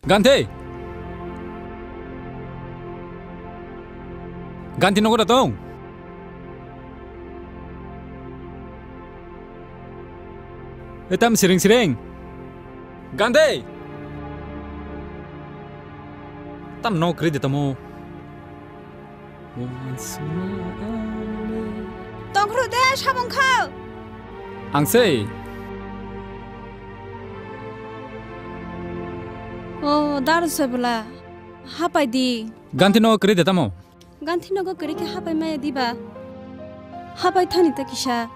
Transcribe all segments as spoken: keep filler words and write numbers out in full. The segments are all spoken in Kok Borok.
Ganti! Ganti nogo da tong? Etam siring siring. Ganti! Tam no kri de tamo. Tongkhru de samung kha. Ang sei. O, daru se bwla. Hapai di. Ganti no kri de tamo? Ganti nogo kri khe hapai maya diba? Hapai thani ta kisa.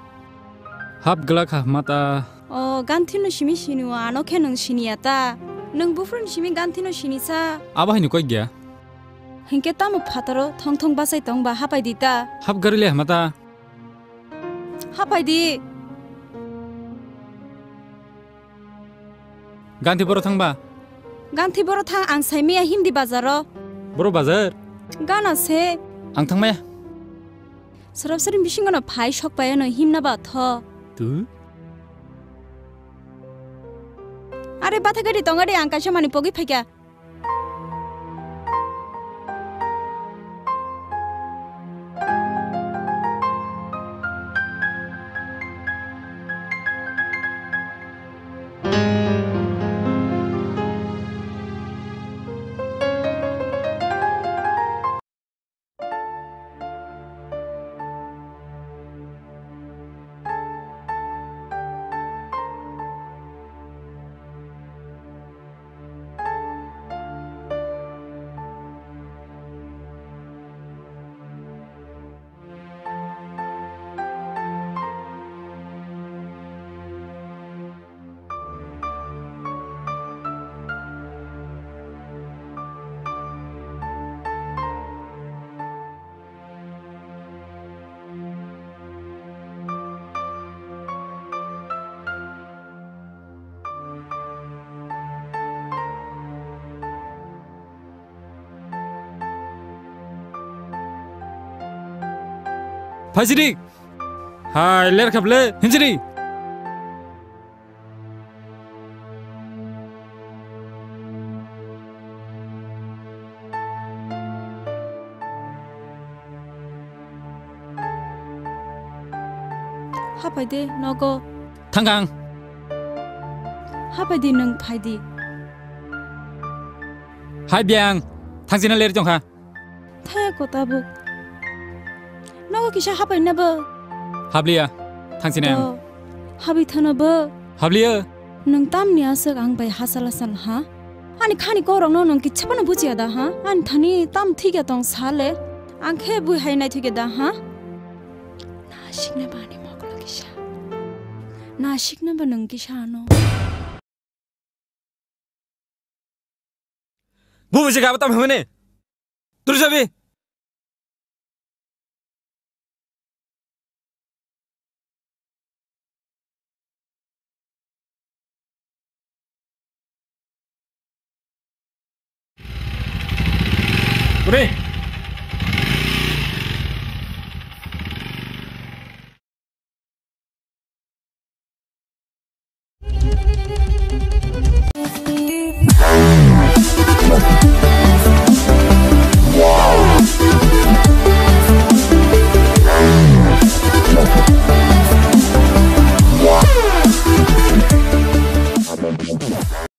Hap glak ha mata. O, Ganthino simi sini o, ano khe nwng siniya ta? Nwng buphuruni simi Ganthino sini sa? Abo haino koi gya. Hinkhe tamo phataro thong thong bachai tong ba hapai di ta? Hap gari le hama ta. Hapai di. Ganthi boro thang ba? Ganthi boro thang ang sai maya himdi bazaro. Boro bazar? Gana se. Ang thang maya. Sorop sori bisingo no phai sok pai ano himna ba tho. Tu? Are batha gari tong gari ang kaisa mani pogwi phaikha. Phaisidi. Hai, ler khap le, hinsidi. Hapai de nogo. Thangkang. Hapai di nwng phai di. Hai biyang, thangchina ler tongkha. Thaya ko tabuk. Nogo kisa hapai na bo. Habliya, thangchina ang. To, habi thana bo. Habliya. Nwng tamni aswk ang bai hasal hasal ha? Ani khani korokno nwng kichapano bujiya da ha? Ani thani tam thikya tong sale? Ang khe bui hai naithokya da ha? Nasikna ba ani mokolo kisa. Nasikna ba nwng kisa ano. Bubuji gabo tam hwnwi. Turi sabi. Buri,